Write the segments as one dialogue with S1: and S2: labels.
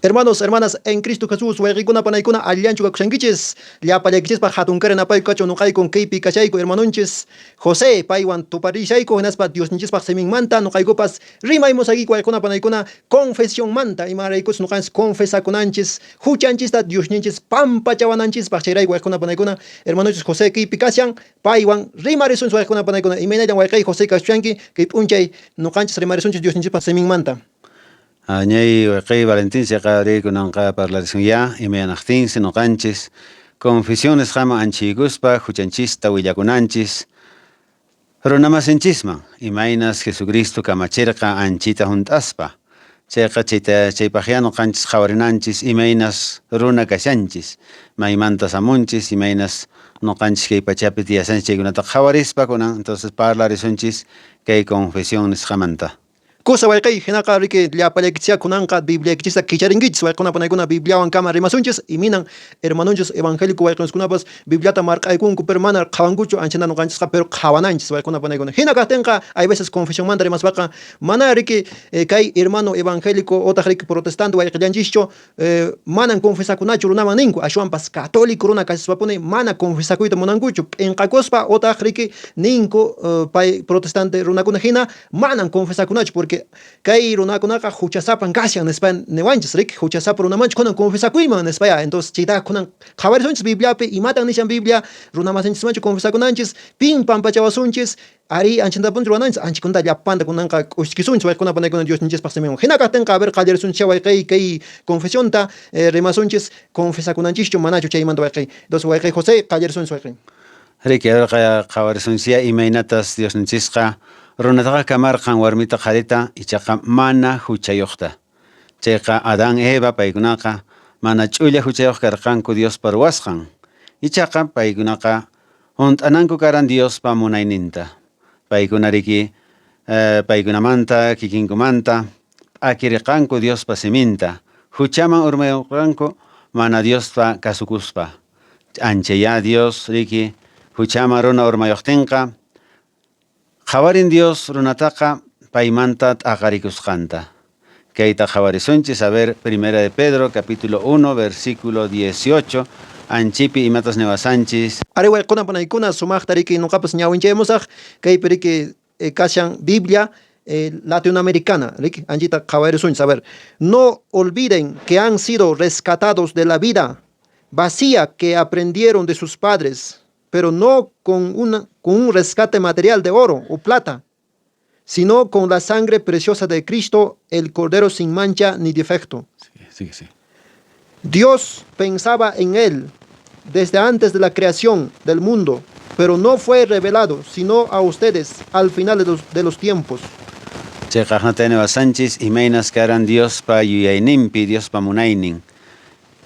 S1: Hermanos, hermanas, en Cristo Jesús, wayqikuna, panaykuna, allillanchu kakushankichis? Llapallaykichispaq hatunkaray napayku kachun, nuqaykun kaypi kashayku, hermanonchis José, paywan tuparishayku, hinaspa Diosninchispaq siminmanta nuqaykupas rimaymusaykiku, wayqikuna, panaykuna, confesionmanta, imaraykuchus nuqanchis confesakunanchis huchanchista Diosninchis pampachawananchispaq. Chayrayku, wayqikuna, panaykuna, hermanonchis José kaypi kashan, paywan rimarisunchis, wayqikuna, panaykuna. Imaynallan wayqey José kashushanki kay p'unchay nuqanchis rimarisunchis Diosninchispaq siminmanta?
S2: Añay wayqey Valentín chayqa ari kunanqa parlarisunyá imayanaqtinsi noqanchis confesión nisqaman anchiykuspa huchanchista willakunanchis runamasinchisman imaynas Jesucristo kamachirqa anchita hunt'aspa chayqa chayta chaypaqyá noqanchis qhawarinanchis imaynas runa kashanchis maymantas hamunchis imaynas noqanchis kay pachapi tiyashanchis chaykunata qhawarispa kunan entonces parlarisunchis kay confesión nisqamanta.
S1: Kusa wayqey, hinaqa riki llapallaykichisyá kunanqa Bibliaykichista kicharinkichis, wayqekuna panaykuna Bibliawan kama rimasunchis, iminan hermanonchis evangélico wayqenchiskunapas Bibliata marq'aykunku pero mana qhawankuchu anchata noqanchisqa pero qhawananchis wayqekuna panaykuna. Hina kaqtinqa hay veces confesionmanta rimaspaqa mana riki kay hermano evangélico otaq riki protestante wayqellanchischu Manan confesakunachu runaman ninku, ashwanpas católico runa kashaspapuni mana confesakuyta munankuchu, p'enqakuspa otaq riki ninku pay protestante runakuna hina manan confesakunachu porque kay runakunaqa huchasapan kashan nispa niwanchis riki, huchasapa runamanchu kunan confesakuyman nispaya. Entonces chaytaqa kunan qhawarisunchis Bibliapi imatan nishan Biblia, runamasinchismanchu confesakunanchis, pin pampachawasunchis. Arí, anchantapuni ruwananchis, anchakunata llapanta kunanqa k'uskisunchis wayqekuna panaykuna Diosninchispaq siminwan. Hina kaqtinqa, a ver, qallarisunchisyá wayqey kay confesionta, rimasunchis confesakunanchischu manachu chaymanta wayqey. Entonces wayqey José, qallarisunchis wayqey.
S2: Riki, a ver, qhawarisunchisyá imaynatas Diosninchisqa runataqa kamarqan warmita qharita, ichaqa mana huchayoqta. Chayqa Adán, Eva paykunaqa mana ch'ulla huchayoq karqanku Diospa ruwasqan. Ichaqa paykunaqa Hunt'ananku karan Diospa munayninta. Paykuna riki paykunamanta kikinkumanta p'akiriqanku Diospa siminta, huchaman urmayurqanku mana Diosta kasukuspa. Anchayá Dios riki huchaman runa urmayuqtinqa, qhawarin Dios runataqa paymanta t'aqarikusqanta. Kayta qhawarisunchis, a ver, Primera de Pedro, capítulo 1, versículo 18, anchipi imatas niwasanchis.
S1: Arí, wayquna panaykuna, sumaqta riki noqapas ñawinchayamusaq, kaypi riki kashan Biblia latinoamericana, riki, anchita qhawarisunchis, a ver, no olviden que han sido rescatados de la vida vacía que aprendieron de sus padres, pero no con una, con un rescate material de oro o plata, sino con la sangre preciosa de Cristo, el Cordero sin mancha ni defecto.
S2: Sí, sí, sí.
S1: Dios pensaba en él desde antes de la creación del mundo, pero no fue revelado sino a ustedes al final de los tiempos.
S2: Chayqaqnata niwasanchis imaynas karan Diospa yuyayninpi, Diospa munaynin.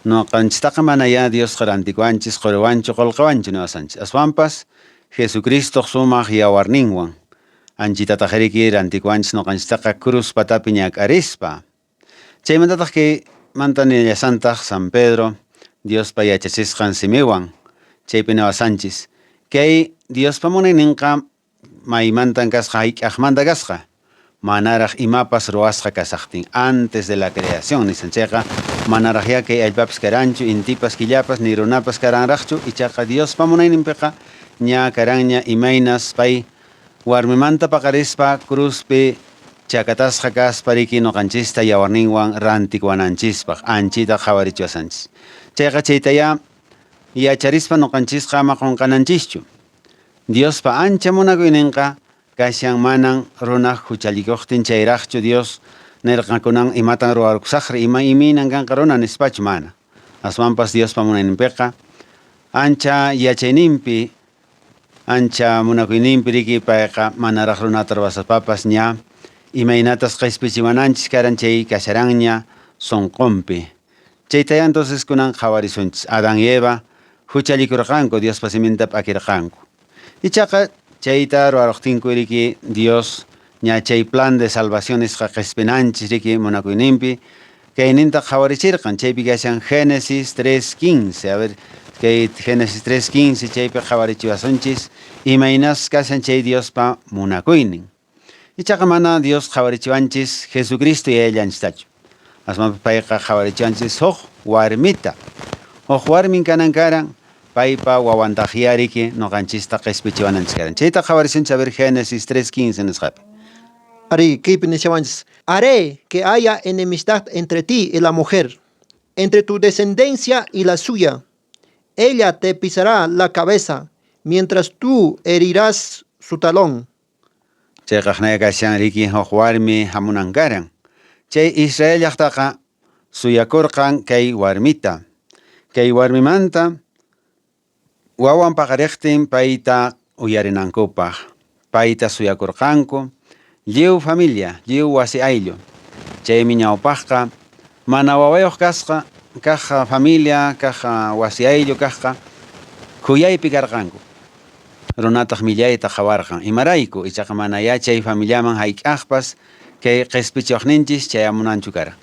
S2: Noqanchistaqa manayá Diosqa rantikuwanchis qoriwanchu qolqewanchu niwasanchis. Aswanpas Jesucristoq sumaq yawarninwan. Anchitataq riki rantikuwanchis noqanchistaqa cruz patapi ñak'arispa. Chaymantataq kay manta nillasantaq San Pedro Diospa yachachisqan simiwan. Chaypi niwasanchis kay Diospa munayninqa maymantan kasqa hayk'aqmanta kasqa manaraq imapas ruwasqa kasaqtin antes de la creación nisan chayqa manaraqyá kay allpapas karanchu intipas killapas ni runapas karanraqchu ichaqa Diospa munayninpiqa ña karanña imaynas pay warmimanta paqarispa cruzpi chakatasqa kaspa riki noqanchista yawarninwan rantikuwananchispaq anchita qhawarichiwasanchis chayqa chaytayá yacharispa noqanchisqa ama qunqananchischu Diospa ancha munakuyninqa kashan manan runaq huchallikuqtin chayraqchu Dios nirqan kunan imatan ruwarkusaqri ima imaynan kanqa runa nispachu mana. Aswanpas Diospa munayninpiqa ancha yachayninpi ancha munakuyninpi riki payqa manaraq runata ruwaspapas ña imaynatas qhispichiwananchis karan chay kasharanña sunqunpi. Chaytayá entonces kunan qhawarisunchis Adán y Eva huchallikurqanku Diospa siminta p'akirqanku. Ichaqa chayta ruwaruqtinku riki Dios ña chay plan de salvación nisqa qhispinanchis riki munakuyninpi kayninta qhawarichirqan chaypi kashan Génesis 3:15. A ver, kay Génesis 3:15 chaypi qhawarichiwasunchis imaynas kashan chay Diospa munakuynin. Ichaqa mana Dios qhawarichiwanchis Jesucristo yayallanchistachu. Aswanpas payqa qhawarichiwanchis huk warmita. Huk warmin kanan karan, paypa wawantaqyá riki noqanchista qespichiwananchis karan. Chayta qhawarisunchis, a ver, Génesis 3.15 nisqapi.
S1: Arí, kaypi nishawanchis: Haré que haya enemistad entre ti y la mujer, entre tu descendencia y la suya. Ella te pisará la cabeza, mientras tú herirás su talón.
S2: Chayqa aqnaya kashan riki huk warmi hamunan karan. Chay Israel llaqtaqa suyakurqan kay warmita. Kay warmimanta wawan paqariqtin payta uyarinankupaq. Payta suyakurqanku lliw familia, lliw wasi ayllu. Chaymi ñawpaqqa mana wawayuq kasqa kaq familia, kaq wasi ayllu kaqqa khuyaypi karqanku. Runataq millayta qhawarqan. Imarayku? Ichaqa manayá chay familiaman hayk'aqpas kay qespichiwaqninchis chayamunanchu karan.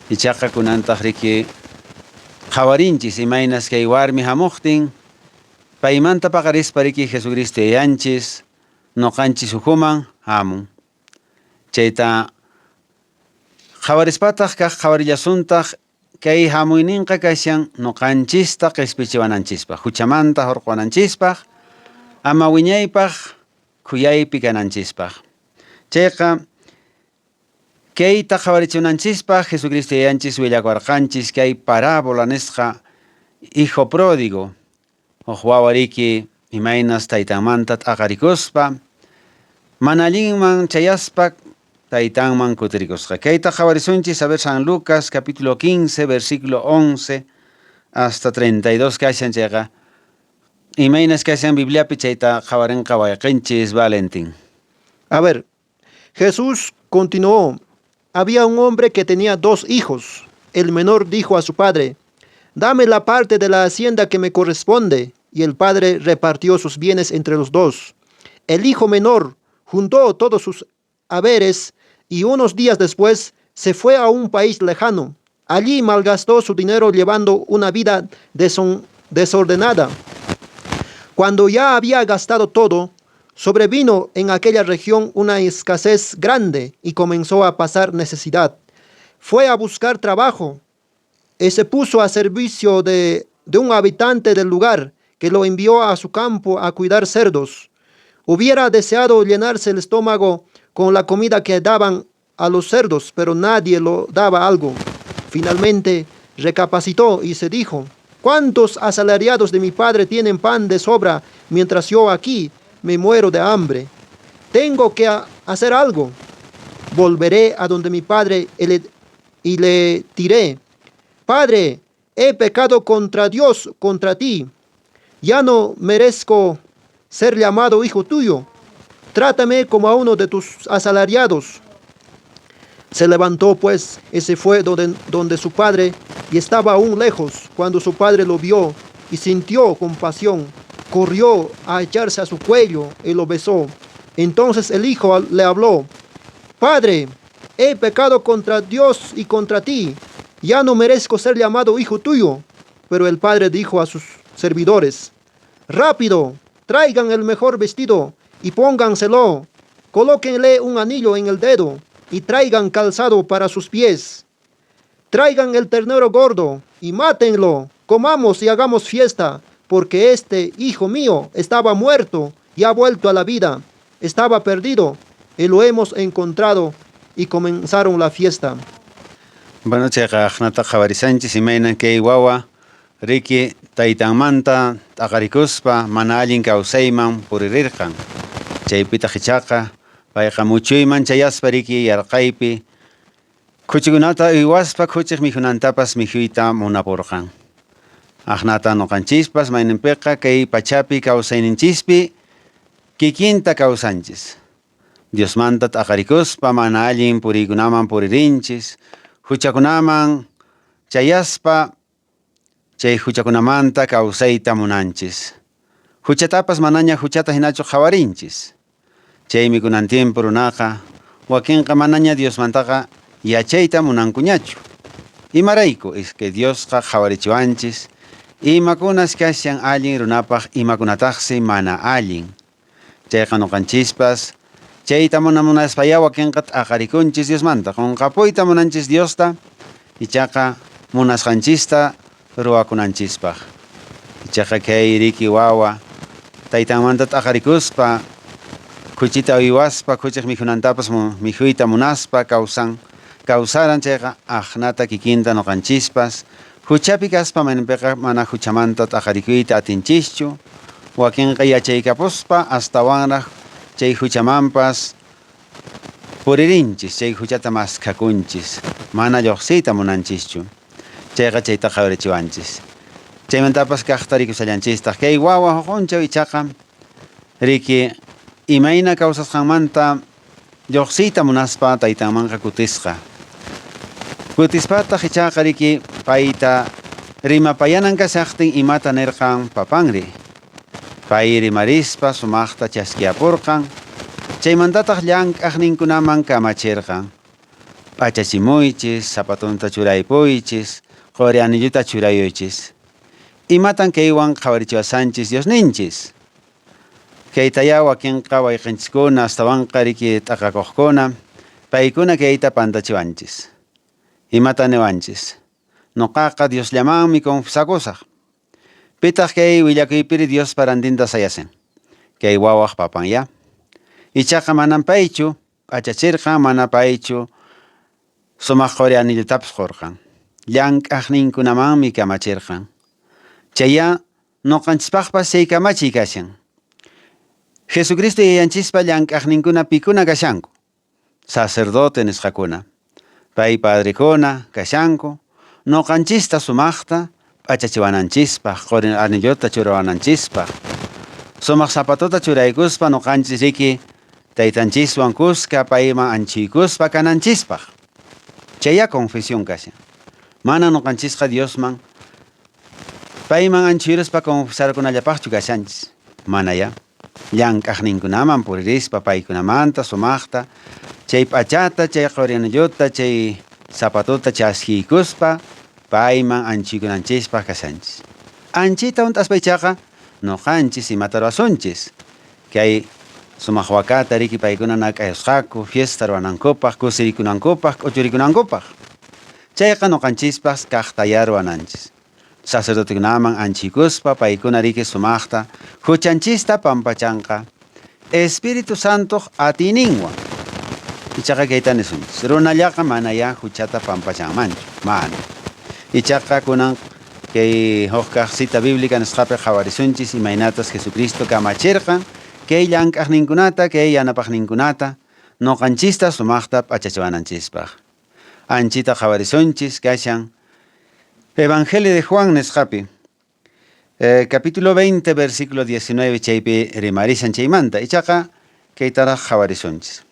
S2: Ichaqa kunantaq riki qhawarinchis imaynas kay warmi hamuqtin paymanta paqarispa riki Jesucristo yayanchis noqanchis ukhuman hamun. Chayta qhawarispataq kaq qhawarillasuntaq kay hamuyninqa kashan noqanchista qespichiwananchispaq, huchamanta hurquwananchispaq, ama wiñaypaq khuyaypi kananchispaq. Chayqa kayta qhawarichiwananchispaq Jesucristo yayanchis willakuwarqanchis kay parábola nisqa hijo pródigo, huk wawa riki imaynas taytanmanta t'aqarikuspa mana allinman chayaspa taytanman kutirikusqa. Kayta qhawarisunchis, a ver, San Lucas capítulo 15, versículo 11 hasta 32 kashan. Chayqa imaynas kashan Bibliapi, chayta qhawarinqa wayqinchis Valentín.
S1: A ver, Jesús continuó: Había un hombre que tenía dos hijos. El menor dijo a su padre: Dame la parte de la hacienda que me corresponde. Y el padre repartió sus bienes entre los dos. El hijo menor juntó todos sus haberes y unos días después se fue a un país lejano. Allí malgastó su dinero llevando una vida desordenada. Cuando ya había gastado todo, sobrevino en aquella región una escasez grande y comenzó a pasar necesidad. Fue a buscar trabajo y se puso a servicio de un habitante del lugar que lo envió a su campo a cuidar cerdos. Hubiera deseado llenarse el estómago con la comida que daban a los cerdos, pero nadie lo daba algo. Finalmente recapacitó y se dijo: ¿Cuántos asalariados de mi padre tienen pan de sobra mientras yo aquí me muero de hambre? Tengo que hacer algo. Volveré a donde mi padre y le diré: Padre, he pecado contra Dios, contra ti. Ya no merezco ser llamado hijo tuyo. Trátame como a uno de tus asalariados. Se levantó, pues, y se fue donde su padre, y estaba aún lejos cuando su padre lo vio y sintió compasión. Corrió a echarse a su cuello y lo besó. Entonces el hijo le habló: Padre, he pecado contra Dios y contra ti. Ya no merezco ser llamado hijo tuyo. Pero el padre dijo a sus servidores: Rápido, traigan el mejor vestido y pónganselo. Colóquenle un anillo en el dedo y traigan calzado para sus pies. Traigan el ternero gordo y mátenlo. Comamos y hagamos fiesta, porque este hijo mío estaba muerto y ha vuelto a la vida. Estaba perdido y lo hemos encontrado. Y comenzaron la fiesta.
S2: Bueno, chayqa aqnata qhawarisanchis imaynan kay wawa riki taytanmanta t'aqarikuspa mana allin kawsayman puririrqan. Chaypitaq ichaqa payqa muchuyman chayaspa riki yarqaypi khuchikunata uywaspa khuchiq mikhunantapas mikhuyta munapurqan. Aqnata noqanchispas mayninpiqa kay pachapi kawsayninchispi kikinta kawsanchis. Diosmanta t'aqarikuspa mana allin puriykunaman puririnchis, huchakunaman chayaspa chay huchakunamanta kawsayta munanchis. Huchatapas manaña huchata hinachu qhawarinchis. Chaymi kunan tiempo runaqa wakinqa manaña Diosmantaqa yachayta munankuñachu. Imarayku? Es que Diosqa qhawarichiwanchis imakunas kashan allin runapaq, imakunataqsi mana allin. Chayqa noqanchispas chayta munamunaspaya wakinqa t'aqarikunchis Diosmanta, qunqapuyta munanchis Diosta. Ichaqa munasqanchista ruwakunanchispaq. Ichaqa kay riki wawa taytanmanta t'aqarikuspa khuchita uywaspa khuchiq mikhunantapas mikhuyta munaspa kawsan kawsaran chayqa aqnata kikinta ñuqanchispas huchapi kaspa mayninpiqa mana huchamanta t'aqarikuyta atinchischu wakinqa yachaykapuspa astawanraq chay huchamanpas puririnchis chay huchata maskhakunchis mana lluqsiyta munanchischu chayqa chayta qhawarichiwanchis chaymantapas kaqta rikushallanchistaq kay wawa huqunchaw ichaqa riki imayna kawsasqanmanta lluqsiyta munaspa taytanmanqa kutisqa kutispataq ichaqa riki payta rimapayanan kashaqtin imata nirqan papanri pay rimarispa sumaqta chaskiapurqan chaymantataq llank'aqninkunaman kamachirqan p'achachimuychis zapatunta churaypuychis quri anilluta churayuychis imatan kaywan qhawarichiwasanchis Diosninchis kaytaya wakinqa wayqinchiskuna astawanqa riki t'aqakuqkuna paykuna kayta pantachiwanchis imata niwanchis nuqaqa Diosllamanmi confesakusaq pitaq kay willakuypiri Diospa rantinta sayasin kay wawaq papan ya ichaqa manan paychu p'achachirqan mana paychu sumaq quri anillutapas qurqan llank'aqninkunamanmi kamachirqan chaya ñuqanchispaqpas chay kamachiy kashan Jesucristo yayanchispa llank'aqninkuna pikuna kashanku sacerdote nisqakuna pay padrekuna kashanku ñuqanchista sumaqta p'achachiwananchispaq quri anilluta churawananchispaq sumaq zapatuta churaykuspa ñuqanchis riki taytanchiswan kuska payman anchuykuspa kananchispaq chaya confesión kashan mana ñuqanchisqa Diosman payman anchuyrispa confesarkunallapaqchu kashanchis manaya llank'aqninkunaman puririspa paykunamanta sumaqta chay p'achata chay quri anilluta chay zapatuta chaskiykuspa payman anchuykunanchispaq kashanchis anchita hunt'aspa ichaqa ñuqanchis imata ruwasunchis kay sumaq wakata riki paykuna nak'ayusqaku fiesta ruwanankupaq kusirikunankupaq k'uchurikunankupaq chayqa ñuqanchispas kaqtaya ruwananchis sacerdotekunaman anchiykuspa paykuna riki sumaqta huchanchista pampachanqa Espíritu Santoq atiyninwan ichaqa kayta nisunchis runallaqa manaya huchata pampachanmanchu mana ichaqa kunan kay huk kaq cita bíblica nisqapi qhawarisunchis imaynatas Jesucristo kamachirqan kay llank'aqninkunata kay yanapaqninkunata ñuqanchista sumaqta p'achachiwananchispaq anchita qhawarisunchis kashan Evangelio de Juan nisqapi capítulo 20 versículo 19 chaypi rimarishan chaymanta ichaqa kaytaraq qhawarisunchis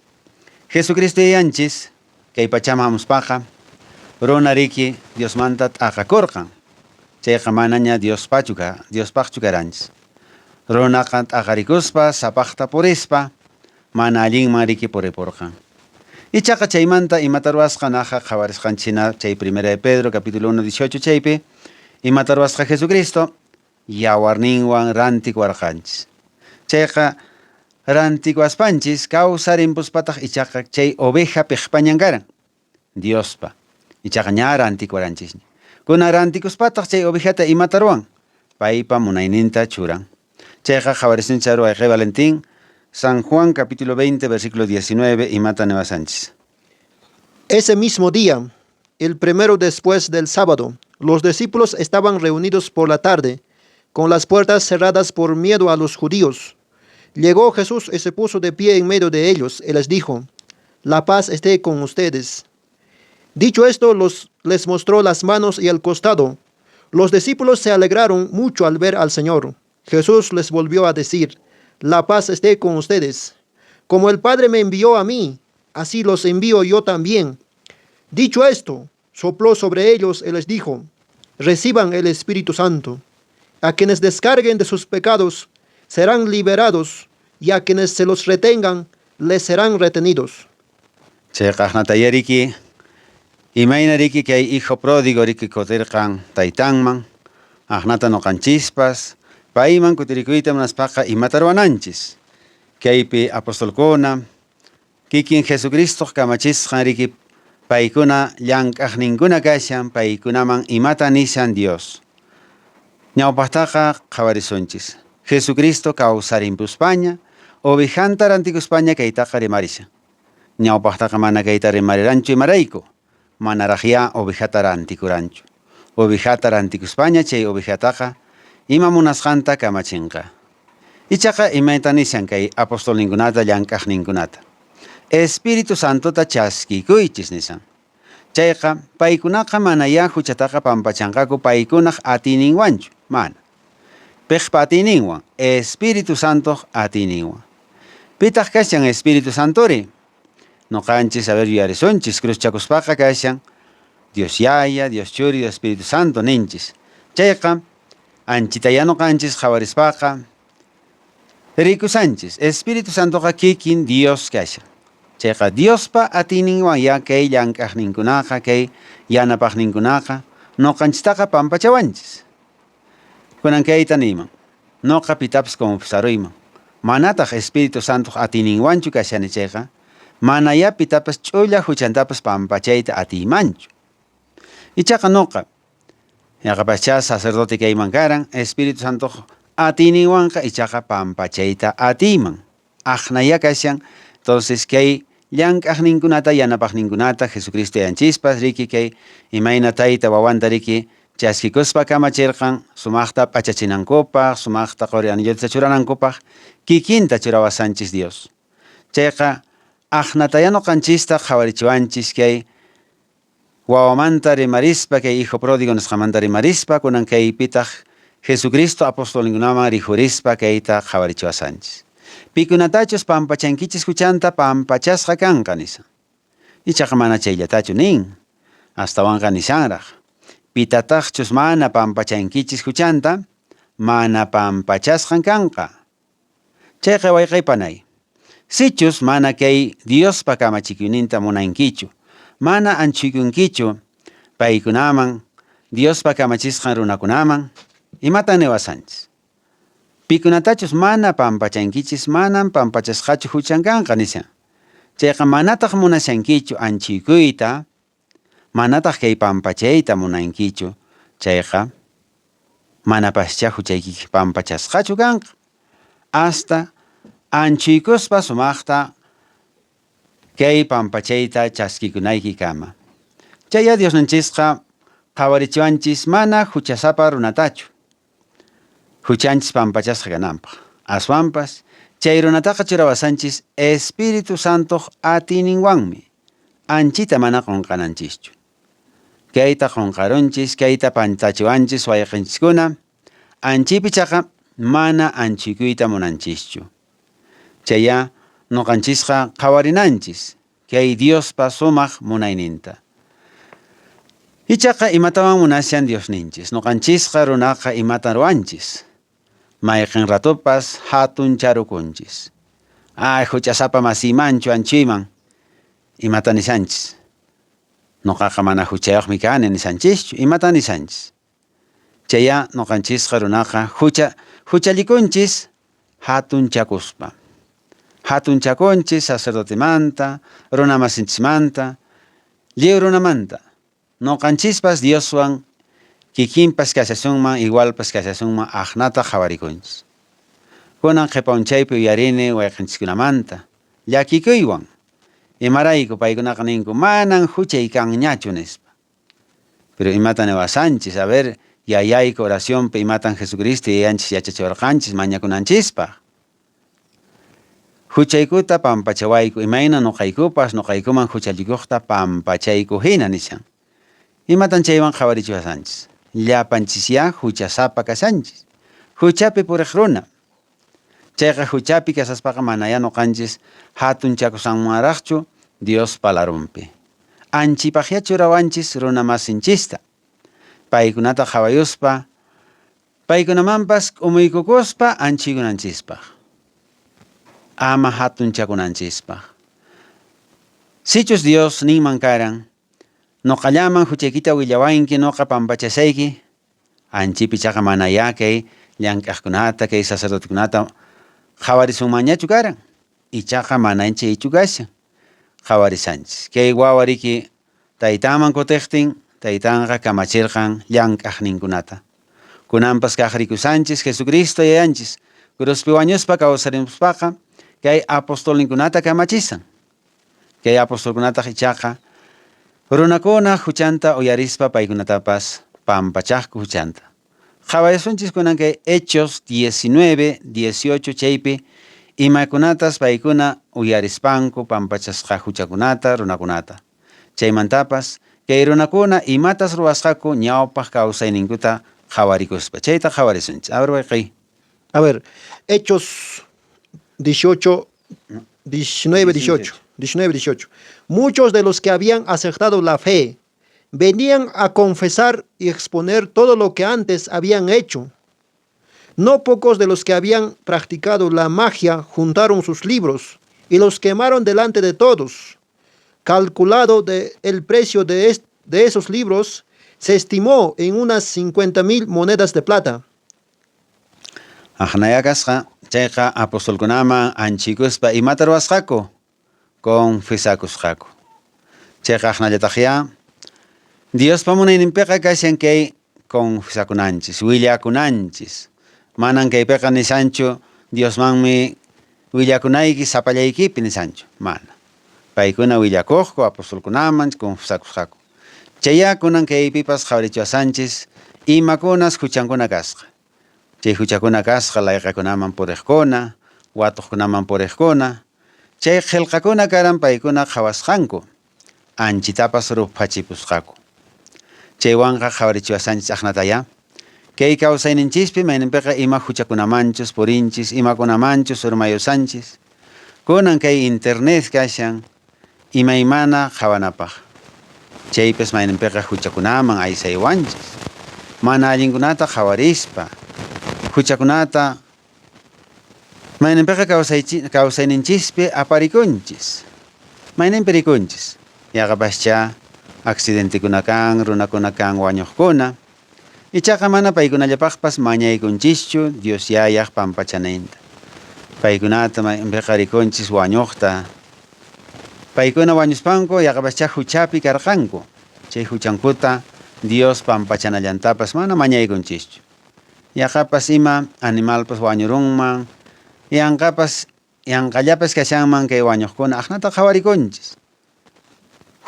S2: Jesucristo yayanchis kay pachaman hamuspaqa runa riki Diosmanta t'aqakurqan chayqa manaña Diospachu Diospaqchu karanchis runaqa t'aqarikuspa sapaqta purispa mana allinman riki puripurqan ichaqa chaymanta imata ruwasqa naqa qhawarisqanchis chay primera de Pedro capítulo 1 18 chaypi imata ruwasqa Jesucristo yawarninwan rantikuwarqanchis chayqa rantikuwaspanchis kawsarimpuspataq ichaqa chay oveja piqpañan karan Diospa ichaqa ña rantikuwaranchisña kunan rantikuspataq chay ovejata imata ruwan paypa munayninta churan chayqa qhawarisunchis wayqi Valentín San Juan capítulo 20 versículo 19 imata niwasanchis
S1: Ese mismo día, el primero después del sábado, los discípulos estaban reunidos por la tarde, con las puertas cerradas por miedo a los judíos. Llegó Jesús y se puso de pie en medio de ellos y les dijo: La paz esté con ustedes. Dicho esto, les mostró las manos y el costado. Los discípulos se alegraron mucho al ver al Señor. Jesús les volvió a decir: La paz esté con ustedes. Como el Padre me envió a mí, así los envío yo también. Dicho esto, sopló sobre ellos y les dijo: Reciban el Espíritu Santo. A quienes descarguen de sus pecados serán liberados, y a quienes se los retengan les serán retenidos.
S2: Chayqa aqnataya riki imayna riki kay hijo pródigo riki kutirqan taytanman aqnata ñuqanchispas payman kutirikuyta munaspaqa imata ruwananchis kaypi apostolkuna kikin Jesucristo kamachisqan riki Paykuna llank'aqninkuna kashan, paykunaman imata nishan Dios. Ñawpaqtaqa qhawarisunchis. Jesucristo kawsarimpuspaña, ovejanta rantikuspaña kaytaqa rimarishan. Ñawpaqtaqa mana kayta rimariranchu imarayku, manaraqyá ovejata rantikuranchu. Ovejata rantikuspaña chay ovejataqa ima munasqanta kamachinqa. Ichaqa imayta nishan kay apostolninkunata llank'aqninkunata. Espíritu Santota chaskikuychis nishan. Chayqa paykunaqa manayá huchataqa pampachanqaku paykunaq atiyninwanchu, mana. Piqpa atiyninwan? Espíritu Santoq atiyninwan. Pitaq kashan Espíritu Santori? Noqanchis, a ver, yuyarisunchis, cruzchakuspaqa kashan Dios Yaya, Dios Churi, Dios Espíritu Santo ninchis. Chayqa anchitayá noqanchis qhawarispaqa rikusanchis, Espíritu Santoqa kikin Dios kashan. Chayqa Diospa atiyninwan ya kay llank'aqninkunaqa, kay yanapaqninkunaqa noqanchistaqa pampachawanchis. Kunan kayta niyman, noqa pitapas confesaruyman, manataq Espíritu Santoq atiyninwanchu kashani chayqa, manayá pitapas ch'ulla huchantapas pampachayta atiymanchu. Ichaqa noqa, yaqapaschá sacerdote kayman karan, Espíritu Santoq atiyninwanqa ichaqa pampachayta atiyman. Aqnayá kashan, entonces kay llank'aqninkunata, yanapaqninkunata, Jesucristo yanchispas, riki kay imayna tayta wawanta riki chaskikuspa kamachirqan sumaqta p'achachinankupaq, sumaqta qori anillota churanankupaq, kikinta churawasanchis Dios. Chayqa aqnatayá noqanchista qhawarichiwanchis kay wawamanta rimarispa, kay hijo pródigo nisqamanta rimarispa, kunan kaypitaq Jesucristo apostolninkunaman rikhurispa kayta qhawarichiwasanchis. Pikunatachus pampachankichis huchanta pampachasqa kanqa, nishan. Ichaqa mana chayllatachu nin, astawanqa nishanraq, pitataqchus mana pampachankichis huchanta, mana pampachasqan kanqa. Chayqa wayqey panay, sichus mana kay Diospa kamachikuyninta munankichu, mana anchhuykunkichu paykunaman, Diospa kamachisqan runakunaman, imatan niwasanchis? Pikunatachus mana pampachankichis, manan pampachasqachu huchan kanqa, nishan. Chayqa manataq munashankichu anchhuykuyta, manataq kay pampachayta munankichu, chayqa manapaschá huchaykichis pampachasqachu kanqa. Hasta anchhuykuspa sumaqta kay pampachayta chaskikunaykikama. Chayá Diosninchisqa qhawarichiwanchis mana huchasapa runatachu, huchanchis pampachasqa kananpaq. Aswanpas chay runataqa churawasanchis Espíritu Santoq atiyninwanmi, anchita mana qonqananchischu. Kayta qonqarunchis, kayta pantachiwanchis wayqenchiskuna, anchaypi chaqa mana anchhuykuyta munanchischu. Chayá noqanchisqa qhawarinanchis kay Diospa sumaq munayninta. Ichaqa imatawan munashan Diosninchis? Noqanchisqa runaqa imatan ruwanchis? Mayqen ratopas hatuncharukunchis. Ay, huchasapa masiymanchu anchuyman, imata nishanchis? Noqaqa mana huchayoqmi kani nishanchischu, imatan nishanchis? Chayá noqanchisqa runaqa hucha huchallikunchis hatunchakuspa. Hatunchakunchis sacerdotemanta, runamasinchismanta, lliw runamanta. Noqanchispas Dioswan kikinpas kashasunman, igualpas kashasunman aqnata qhawarikunchis. Kunan qhepa unchaypi uyarini wayqenchiskunamanta, llakikuywan. Imarayku paykunaqa ninku manan huchay kanñachu nispa. Pero imatan niwasanchis? A ver, yayayku oracionpi imatan Jesucristo yayanchis yachachiwarqanchis mañakunanchispaq? Huchaykuta pampachawayku, imayna noqaykupas noqaykuman huchallikuqta pampachayku hina nishan. Imatan chaywan qhawarichiwasanchis? Llapanchisyá huchasapa kashanchis. Huchapi puriq runa. Chayqa huchapi kashaspaqa manayá noqanchis hatunchakusanmanraqchu Diospa larunpi. Anchipaqyá churawanchis runamasinchista. Paykunata qhawayuspa, paykunamanpas k'umuykukuspa anchiykunanchispaq. Ama hatunchakunanchispaq. Sichus Dios ninman karan, noqallaman huchaykita willawanki, noqa pampachasayki, Anchipi ichaqa manayá kay llank'aqkunata, kay sacerdotekunata qhawarisunmanñachu karan. Ichaqa manan chaychu kashan. Qhawarisanchis. Kay wawa riki Taytanman kutiqtin, taytanqa kamachirqan llank'aqninkunata. Kunanpas kaq rikusanchis Jesucristo yayanchis cruzpi wañuspa kawsarimuspaqa kay apostolninkunata kamachisan. Kay apostolkunataq ichaqa runakuna huchanta uyarispa paykunatapas pampachaqku huchanta. Qhawayasunchis kunan kay Hechos 19, 18 chaypi imakunatas paykuna uyarispanku pampachasqa huchakunata runakunata. Chaymantapas kay runakuna imatas ruwasqaku ñawpaq kawsayninkuta qhawarikuspa. Chayta qhawarisunchis. A ver, wayqiy.
S1: A ver, Hechos 18, 19, 18. 19, 18. Muchos de los que habían aceptado la fe venían a confesar y exponer todo lo que antes habían hecho. No pocos de los que habían practicado la magia juntaron sus libros y los quemaron delante de todos. Calculado el precio de esos libros, se estimó en unas 50.000 monedas de plata.
S2: Aqnaya kasqa, chayqa apostolkunaman anchikuspa imata ruwasqaku? Confesakusqaku. Chayqa aqnallataqya Diospa munayninpiqa kashan kay confesakunanchis, willakunanchis. Manan kaypiqa nisanchu Diosmanmi willakunayki sapallaykipi nisanchu, mana. Paykuna willakuqku apostolkunaman confesakusqaku. Chaya kunan kaypipas qhawarichiwasanchis imakunas huchankuna kasqa. Chay huchakuna kasqa layqakunaman puriqkuna, watuqkunaman puriqkuna. Chay qillqakuna karan paykuna qhawasqanku, anchitapas ruphachipusqaku. Chaywanqa qhawarichiwasanchis aqnataya. Kay kawsayninchispi mayninpiqa ima huchakunamanchus purinchis, imakunamanchus urmayusanchis. Kunan kay internet kashan imaymana qhawanapaq. Chaypis mayninpiqa huchakunaman aysaywanchis. Mana allinkunata qhawarispa, huchakunata mayninpiqa kawsayninchispi aparikunchis. Mayninpi rikunchis. Yaqapascha accidentekuna kan, runakuna kan, wañuqkuna. Ichaqa mana paykunallapaqpas mañaykunchischu Dios yayaq pampachanaynta. Paykunata mayninpiqa rikunchis wañuqta. Paykuna wañuspanku yaqapascha huchapi karqanku. Chay huchankuta Dios pampachanallantapas mana mañaykunchischu. Yaqapas ima animalpas wañurunman, yanqapas yanqallapas kashanman kay wañuqkuna aqnata qhawarikunchis.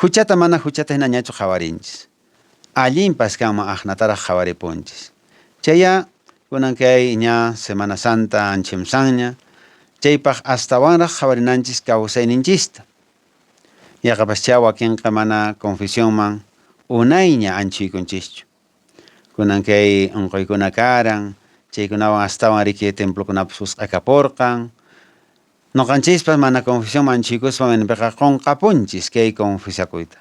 S2: Huchata mana huchata hinañachu qhawarinchis. Allinpas kanman aqnataraq qhawaripunchis. Chaya kunan kay ña Semana Santa anchimsanña, chaypaq astawanraq qhawarinanchis kawsayninchista. Yaqapascha wakinqa mana confesionman unayña anchuykunchischu. Kunan kay unquykuna karan, chaykunawan astawan riki templokunapas usq'akapurqan. Nuqanchispas mana confesionman anchuykuspa mayninpiqa qunqapunchis kay confesakuyta.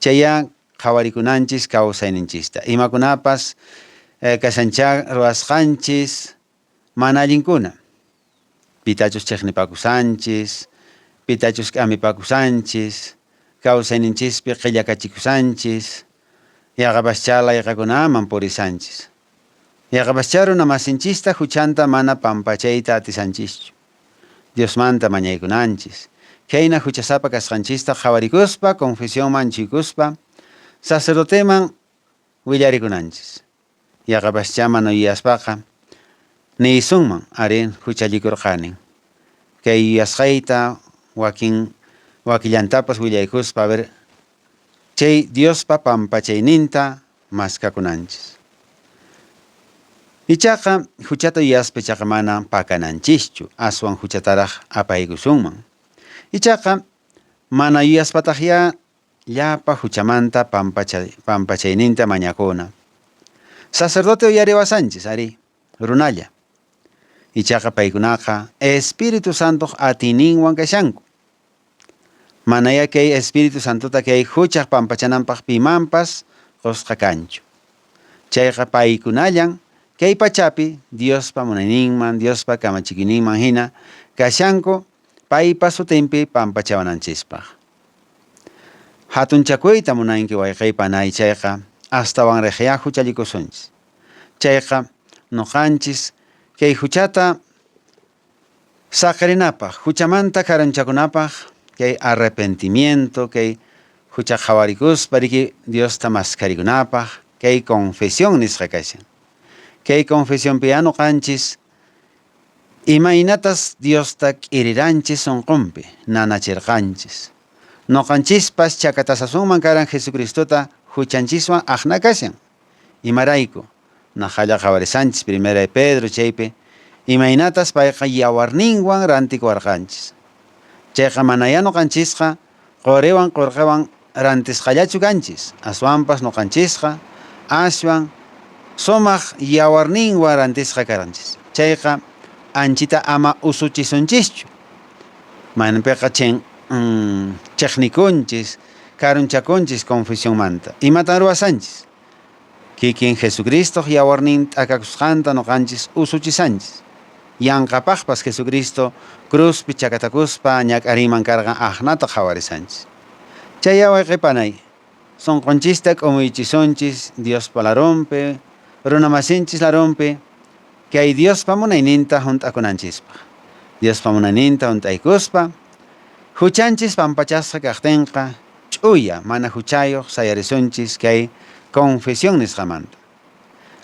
S2: Chaya qhawarikunanchis kawsayninchista. Imakunapas kashancha ruwasqanchis mana allinkuna. Pitachus chiqnipakusanchis, pitachus k'amipakusanchis, kawsayninchispi qillakachikusanchis, yaqapascha layqakunaman purisanchis. Yaqapascha runa masinchista huchanta mana pampachayta atisanchischu. Diosmanta mañaykunanchis. Khayna huchasapa kasqanchista qhawarikuspa, confesionman anchuykuspa, sacerdoteman willarikunanchis. Yaqapascha mana yuyaspaqa niysunman, arí, huchallikurqanin. Kay yuyasqayta wakin wakillantapas willaykuspa, a ver, chay Diospa pampachayninta maskakunanchis. Ichaqa huchata yuyaspa ichaqa mana pakananchischu, aswan huchataraq apaykusunman. Ichaqa mana yuyaspataqyá llapa huchamanta pampachayninta mañakuna. Sacerdote uyariwasanchis, arí, runalla. Ichaqa paykunaqa Espíritu Santoq atiyninwan kashanku. Manayá kay Espíritu Santota kay huchaq pampachananpaq pimanpas qusqa kanchu. Chayqa paykunallan kay pachapi Diospa munayninman, Diospa kamachikuyninman hina kashanku paypa sutinpi pampachawananchispaq. Hatunchakuyta munanki wayqey panay chayqa astawanraqyá huchallikusunchis. Chayqa nuqanchis kay huchata saqirinapaq, huchamanta karunchakunapaq kay arrepentimiento, kay Hucha qhawarikuspa riki Diosta maskharikunapaq kay confesión nisqa kashan. Kay confesionpiya ñuqanchis imaynatas Diosta k'iriranchis sunqunpi, nanachirqanchis. Ñuqanchispas chakatasasunman karan Jesucristota huchanchiswan aqna kashan. Imarayku, naqalla qhawarisanchis primera de Pedro chaypi, imaynatas payqa yawarninwan rantikuwarqanchis. Chayqa manayá ñuqanchisqa quriwan qullqiwan rantisqallachu kanchis, aswanpas ñuqanchisqa aswan sumaq yawarninwan rantisqa karanchis. Chayqa anchita ama usuchisunchischu. Mayninpiqa chin chiqnikunchis, karunchakunchis confesionmanta. Imatan ruwasanchis? Kikin Jesucristoq yawarnin t'akakusqanta ñuqanchis usuchisanchis. Yanqapaqpas Jesucristo cruzpi chakatakuspa ñak'arinman karqan aqnata qhawarisanchis. Chay wayqipanay, sunqunchista k'umuychisunchis Diospa larunpi, runamasinchis larunpi, kay Diospa munayninta hunt'akunanchispaq. Diospa munayninta hunt'aykuspa, huchanchis pampachasqa kaqtinqa, ch'uya mana huchayuq sayarisunchis kay confesión nisqamanta.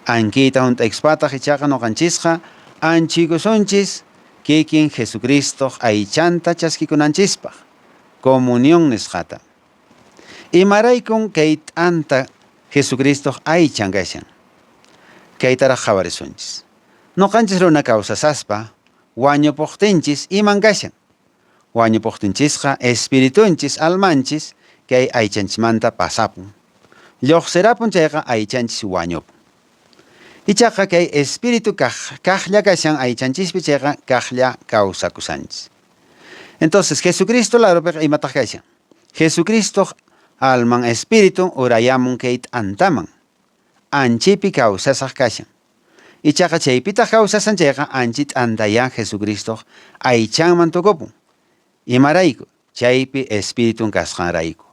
S2: Ankiyta hunt'aykuspataq ichaqa ñuqanchisqa anchuykusunchis kikin Jesucristoq aychanta chaskikunanchispaq, comunión nisqata. Imaraykun kay t'anta Jesucristoq aychan kashan? Kaytaraq qhawarisunchis. Ñuqanchis runa kawsasaspa wañupuqtinchis iman kashan? Wañupuqtinchisqa espiritunchis, almanchis kay aychanchismanta pasapun. Lluqsirapun chayqa aychanchis wañupun. Ichaqa kay espíritu kaqlla kashan aychanchispi chayqa kaqlla kawsakusanchis. Entonces, Jesucristo larupiqa imataq kashan? Jesucristoq alman espíritun urayamun kay t'antaman. Anchipi kawsasaq kashan. Ichaqa chaypitaq kawsasan chayqa anchi t'antayá Jesucristoq aychanman tukupun. Imarayku? Chaypi espiritun kasqanrayku.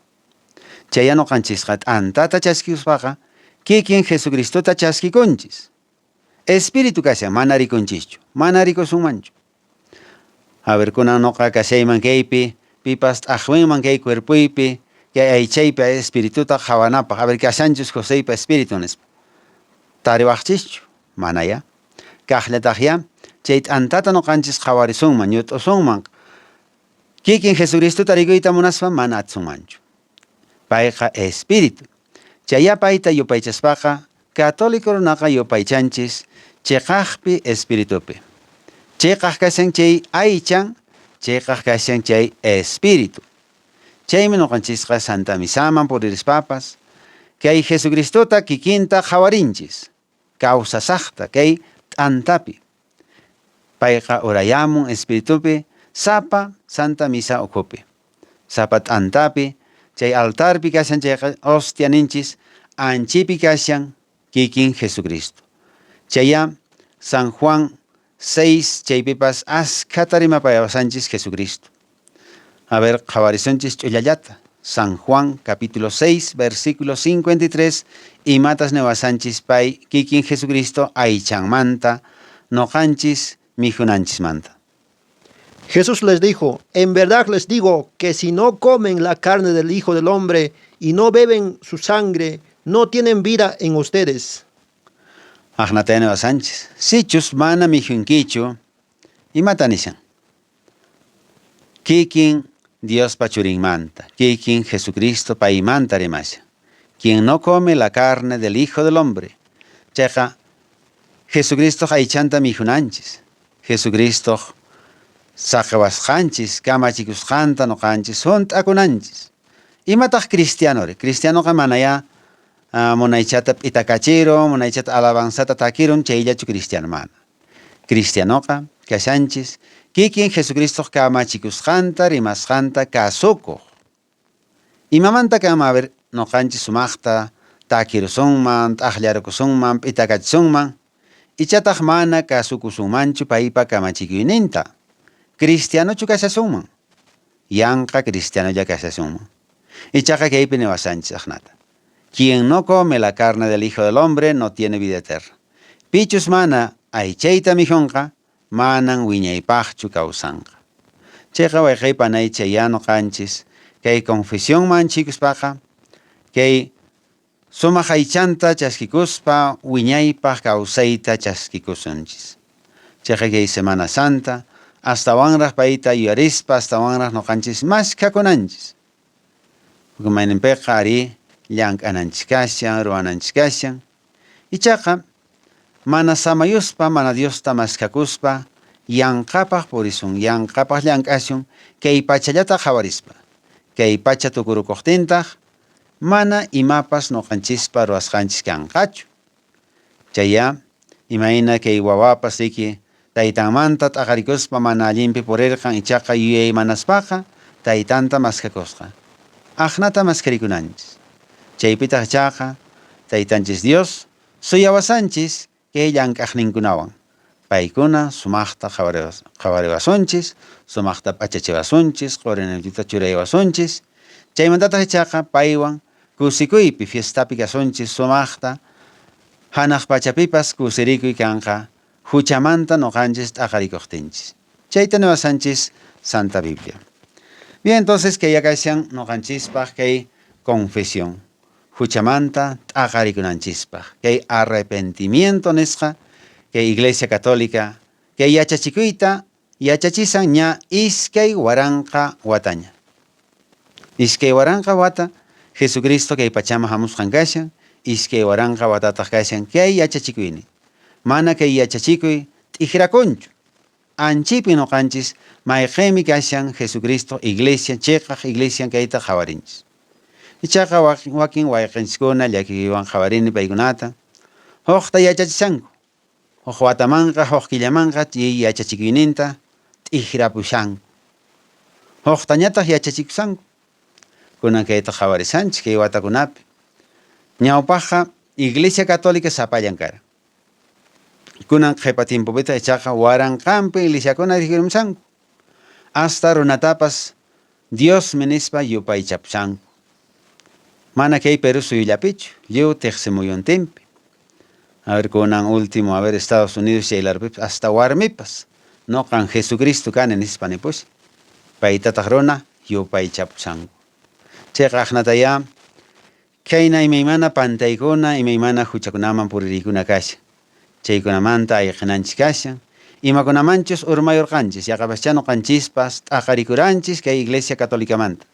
S2: Chaya ñuqanchisqa t'antata chaskikuspaqa kikin Jesucristota chaskikunchis. Espíritu kashan, mana rikunchischu, mana rikusunmanchu. A ver, kunan ñuqa kashayman kaypi, pipas t'aqwinman kay cuerpoypi, kay aychaypi espirituta qhawanapaq. A ver, kashanchus Joseypa espíritu nispa. Tariwaqchischu? Manayá. Kaqllataqyá, chay t'antata ñuqanchis qhawarisunman, ñut'usunman. Kikin Jesucristota rikuyta munaspa mana atisunmanchu. Payqa espíritu. Chayá payta yupaychaspaqa católico runaqa yupaychanchis chiqaqpi espiritupi. Chiqaq kashan chay aychan, chiqaq kashan chay espíritu. Chaymi ñuqanchisqa Santa Misaman puririspapas kay Jesucristota kikinta qhawarinchis, kawsasaqta kay t'antapi. Payqa urayamun espiritupi sapa Santa Misa ukhupi. Sapa t'antapi, chay altarpi kashan chayqa hostia ninchis, anchipi kashan kikin Jesucristo. Chayá San Juan 6 chaypipas askhata rimapayawasanchis Jesucristo. A ver, qhawarisunchis ch'ullallata. San Juan capítulo 6 versículo 53 imatas niwasanchis pay kikin Jesucristo aychanmanta ñuqanchis mikhunanchismanta.
S1: Jesús les dijo, en verdad les digo que si no comen la carne del Hijo del Hombre y no beben su sangre, no tienen vida en ustedes.
S2: Aqnata niwasanchis. Sichus mana mikhunkichu, imata nishan? Kikin Diospa churinmanta, kikin Jesucristo paymanta rimashan. Quien no come la carne del Hijo del Hombre. Chayqa Jesucristoq aychanta mikhunanchis. Jesucristoq saqiwasqanchis, kamachikusqanta ñuqanchis hunt'akunanchis. Imataq cristianori? Cristianoqa manayá munaychata p'itakachirun, munaychata alabanzata takirun, chayllachu cristiano mana. Cristianoqa kashanchis kikin Jesucristoq kamachikusqanta, rimasqanta kasukuq. Imamanta kama, a ver, ñuqanchis sumaqta takirusunman, t'aqllarukusunman, p'itakachisunman, ichataq mana kasukusunmanchu paypa kamachikuyninta. Cristianochu kashasunman? Yanqa cristianolla kashasunman. Ichaqa kaypi niwasanchis aqnata. Quien no come la carne del Hijo del Hombre no tiene vida eterna. Pichus mana aychayta mikhunqa, manan wiñaypaqchu kawsanqa. Chayqa wayqey panay chayá ñuqanchis Kay confesionman anchhikuspaqa kay sumaq aychanta chaskikuspa wiñaypaq kawsayta chaskikusunchis. Chayqa kay Semana Santa astawanraq payta yuyarispa astawanraq noqanchis maskhakunanchis. Porque mayninpiqa arí llank'ananchis kashan, ruwananchis kashan. Ichaqa mana samayuspa, mana Diosta maskhakuspa yanqapaq purisun, yanqapaq llank'asun kay pachallata qhawarispa. Kay pacha tukurukuqtintaq mana imapas noqanchispa ruwasqanchis kanqachu. Chayá imayna kay wawapas riki taytanmanta t'aqarikuspa mana allinpi purirqan ichaqa yuyaymanaspaqa taytanta maskhakusqa. Aqnata maskharikunanchis. Chaypitaq ichaqa taytanchis Dios suyawasanchis kay llank'aqninkunawan. Paykuna sumaqta qhawariwasunchis, sumaqta p'achachiwasunchis, qurinintita churaywasunchis. Chaymantataq ichaqa paywan kusikuypi fiestapi kasunchis sumaqta hanaq pachapipas kusirikuy kanqa huchamanta noqanchis t'aqarikuqtinchis. Chayta niwasanchis Santa Biblia. Bien, entonces kay yakashan noqanchispaq kay confesión huchamanta t'aqarikunanchispaq. Kay arrepentimiento nisqa kay Iglesia Católica kay yachachikuyta yachachisan ña 2000 wataña. 2000 wata Jesucristo kay pachama hamusqan kashan, 2000 watataq kashan kay yachachikuynin. Mana kay yachachikuy t'ikrakunchu. Anchipi noqanchis mayqinmi kashan Jesucristo iglesia chiqaq iglesia kayta qhawarinchis. Ichaqa wakin wayqinchiskuna llakikuywan qhawarini paykunata huqta yachachishanku. Huk watamanqa huk killamanqa chay yachachikuyninta t'ikrapushanku. Huqtañataq yachachikushanku. Kunan kayta qhawarisanchis kay watakunapi. Ñawpaqqa Iglesia Católica sapallan karan. Kunan qhipa tiempopitaq ichaqa waranqanpi iglesiakuna rikhurimushanku. Hasta runatapas Diosmi nispa yupaychapushanku. Mana kay Perú suyullapichu, lliw tiqsimuyuntinpi. A ver, kunan último, a ver, Estados Unidos chaylarpipas hasta warmipas noqan Jesucristo kani nispa nipushan. Paytataq runa yupaychapushanku. Chayqa aqnatayá khayna imaymana pantaykuna, imaymana huchakunaman puririykuna kashan. Chaykunamanta ayqinanchis kashan. Imakunamanchus urmayurqanchis, yaqapaschá noqanchispas t'aqarikuranchis kay Iglesia Católicamanta.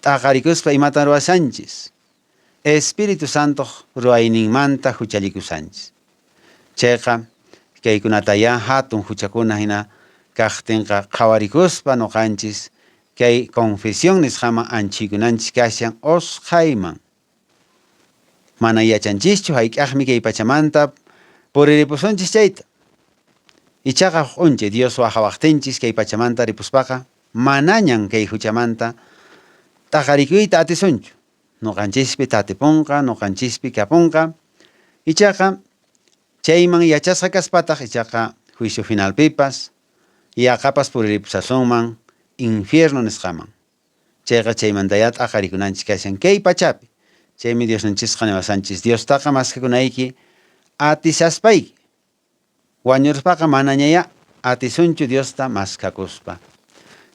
S2: T'aqarikuspa imatan ruwashanchis? Espíritu Santoq ruwayninmanta huchallikushanchis. Chayqa kaykunatayá hatun huchakuna hina kaqtinqa qhawarikuspa noqanchis kay confesión nisqaman anchhuykunanchis kashan usqhayman. Mana yachanchischu hayk'aqmi kay pachamanta puriripusunchis chayta. Ichaqa huk p'unchay Dios waqawaqtinchis kay pachamanta ripuspaqa manañan kay huchamanta t'aqarikuyta atisunchu. Noqanchispi tatipunqa, noqanchispi kapunqa. Ichaqa chayman yachasqa kaspataq ichaqa juicio finalpipas yaqapas puriripusasunman infierno nisqaman. Chayqa chaymantayá t'aqarikunanchis kashan kay pachapi. Chaymi Diosninchisqa niwasanchis, Diostaqa maskhakunayki atishaspayki. Wañuruspaqa manañayá atisunchu Diosta maskhakuspa.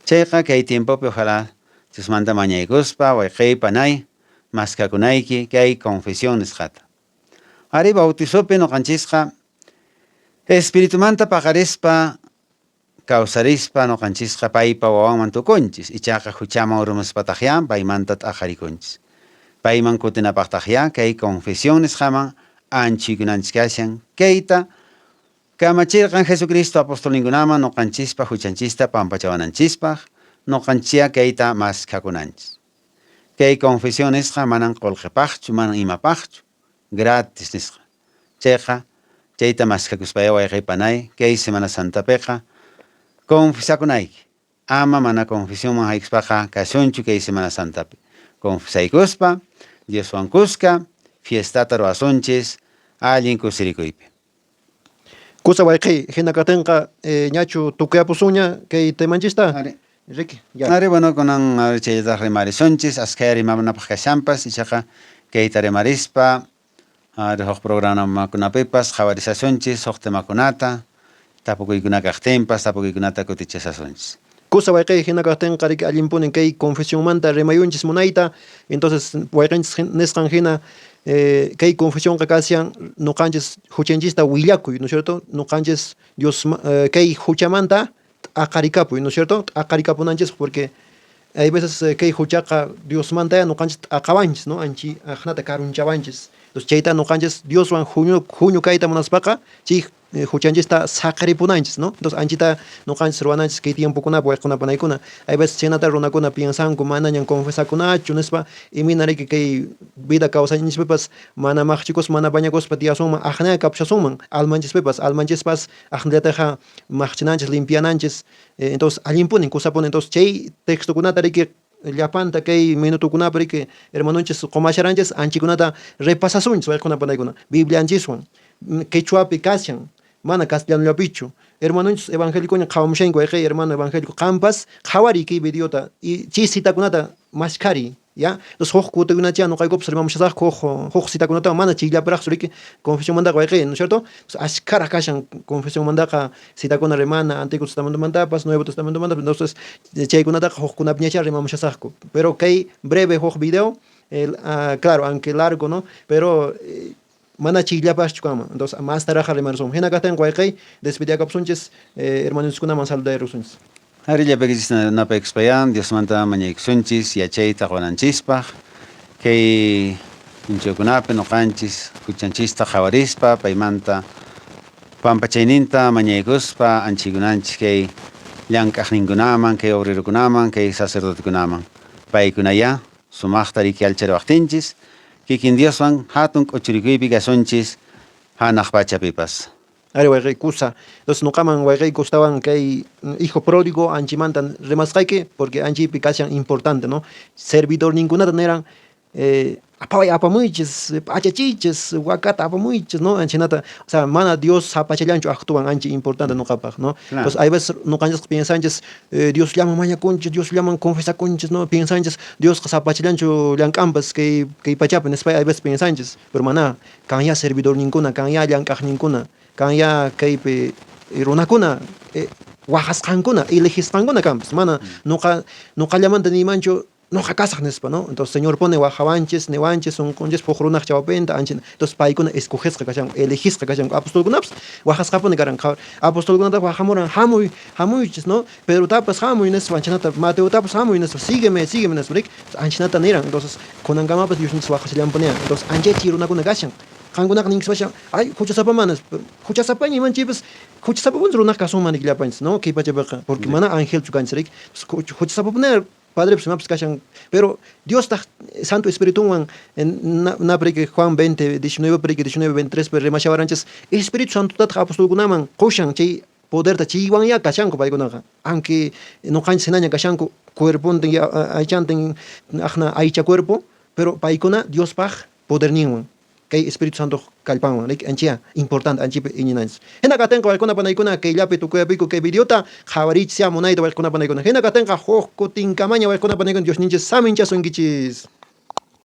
S2: Chayqa kay tiempopi ojalá Diosmanta mañaykuspa, wayqey panay, maskhakunayki kay confesión nisqata. Arí, bautizopi noqanchisqa Espiritumanta paqarispa kawsarispa noqanchisqa paypa wawanman tukunchis, ichaqa huchaman urmaspataqyá paymanta t'aqarikunchis. Payman kutinapaqtaqyá kay confesión nisqaman anchhuykunanchis kashan. Kayta kamachirqan Jesucristo apostolninkunaman noqanchispa huchanchista pampachawananchispaq, noqanchisyá kayta maskhakunanchis. Kay confesión nisqa manan qolqepaqchu, manan imapaqchu, gratis nisqa. Chayqa chayta maskhakuspayá wayqey panay kay Semana Santapiqa confesakunayki. Ama mana confesionman haykuspaqa kasunchu kay Semana Santapi. Confesaykuspa Dioswan kuska fiestata ruwasunchis allin kusirikuypi.
S1: Kusa wayqey, hina katinqa ñachu tukuyapusunña kay temanchista?
S2: Ari.
S1: Riki, ya.
S2: Ari, bueno, kunan ari chaytataq rimarisunchis, askhaya rimanapaq kashanpas, ichaqa kayta rimarispa ari huk programakunapipas qhawarisasunchis huk temakunata, tapukuykuna kaqtinpas tapukuykunata kutichisasunchis.
S1: Kusa wayqey hina kaqtinqa riki allinpunin kay confesionmanta rimayunchis munayta. Entonces wayqenchis nisqan hina kay confesionqa kashan noqanchis huchanchista willakuy, ¿no es cierto? Noqanchis Dios kay huchamanta t'aqarikapuy, ¿no es cierto? T'aqarikapunanchis porque hay veces kay huchaqa Diosmanta noqanchis t'aqawanchis, ¿no? Anchi aqnata karunchawanchis. Entonces chayta noqanchis Dioswan huñu huñu kayta munaspaqa chay huchanchista saqeripunanchis, ¿no? Entonces anchita noqanchis ruwananchis kay tiempokunapi wayquna panaykuna. Hay veces chaynata runakuna piensanku manañan confesakunachu nispa, imayna riki kay vida kawsayninchispipas mana maqchikuspa mana bañakuspa tiyasunman, aqnalla kapushasunman almanchispipas, almanchispas aqnallataqa maqchinanchis, limpiananchis. Entonces allinpunin, kusapunin. Entonces chay textokunata riki llapanta kay minutokunapi riki hermanonchis qomasharanchis anchikunata repasasunchis wayquna panaykuna Biblianchiswan quechuapi kashan mana castellanollapichu hermanonchis evangélicoña qhawamushanku wayqey hermano evangélico qampas qhawariy kay videota y chay citakunata maskhariy ya entonces huk kutikunacha noqaykupas rimamushasaqku huk huk citakunatawan mana chayllapiraqchu riki confesionmantaqa wayqey, ¿no es cierto? Entonces askharaq kashan confesionmantaqa citakuna rimana Antiguo Testamentomantapas Nuevo Testamentomantapas, entonces chaykunataqa hukkunapiñachá rimamushasaqku, pero kay breve huk video claro aunque largo, ¿no? Pero mana chayllapaschu kanman, entonces mastaraqa rimarisunman. Hina kaqtinqa wayqey despediakapusunchis hermanonchiskunaman saludayrusunchis.
S2: Ari llapaykichis napaykuspayan Diosmanta mañaykusunchis yachayta qowananchispaq kay p'unchawkunapi noqanchis huchanchista qhawarispa paymanta pampachayninta mañaykuspa anchaykunanchis kay llank'aqninkunaman kay obrerokunaman kay sacerdotekunaman paykunayá sumaqta riki allchariwaqtinchis kikin Dioswan hatun k'uchurikuypi kasunchis hanaq pachapipas.
S1: Ari wayqey kusa. Entonces noqaman wayqey gustawan kay hijo pródigo anchimanta rimasqayki porque anchiypi kashan importante, ¿no? Servidorninkunata niran apaway apamuychis, p'achachiychis, wakata apamuychis, ¿no? Anchinata, o sea, mana Dios sapachallanchu actúan anchi importante noqapaq, ¿no?
S2: Claro.
S1: Entonces hay veces noqanchisqa piensanchis Diosllaman mañakunchis, Diosllaman confesakunchis, ¿no? Piensanchis Diosqa sapachallanchu llank'anpas kay kay pachapi nispa hay veces piensanchis, pero mana kanya servidorninkuna, kanya llank'aqninkuna, kanya kaypi runakuna waqasqankuna, elegisqankuna kanpas. Mana noqa noqallamanta niymanchu noqa kasaq nispa, ¿no? Entonces Señor pone waqawanchis, niwanchis, sunqunchis huk runaq chawpinta ancha. Entonces paykuna escogesqa kashanku, elegisqa kashanku. Apostolkunapas waqasqapuni karan. Apostolkunataqa waqamuran hamuy, hamuychis, ¿no? Pedrotapas hamuy nispa, anchanata Mateotapas hamuy nispa, sígueme, sígueme nispa, rik? Anchanata niran. Entonces kunankamapas Diosninchis waqashallanpuniyan. Entonces anchachi runakuna kashan. Qankunaqa ninkispasha, ay, huchasapamá nispa. Huchasapaña imanchaypas huchasapapunchis runaq kasunman rik llapanchis, ¿no? Kay pachapiqa, porque mana angelchu kanchis, rik? Huchasapapuni Padrepas imapas kashan, pero Diostaq Santo Espiritunwan napriki Juan 20, 19 priki 19, 23 pi rimashawaranchis, Espíritu Santotataq apostolkunaman qushan chay poderta chaywanyá kashanku paykunaqa, aunque noqanchis hinaña kashanku cuerpontin aychantin aqna aycha cuerpo, pero paykuna Diospaq poderninwan kay Espíritu Santoq kallpanwan, riki anchaya importante anchipi iñinanchis. Hina kaqtinqa wayquna panaykuna kayllapi tukuyapiku kay videota qhawariychis ya munayta wayquna panaykuna. Hina kaqtinqa huk kutinkamaña wayquna panaykuna Diosninchis saminchasunkichis.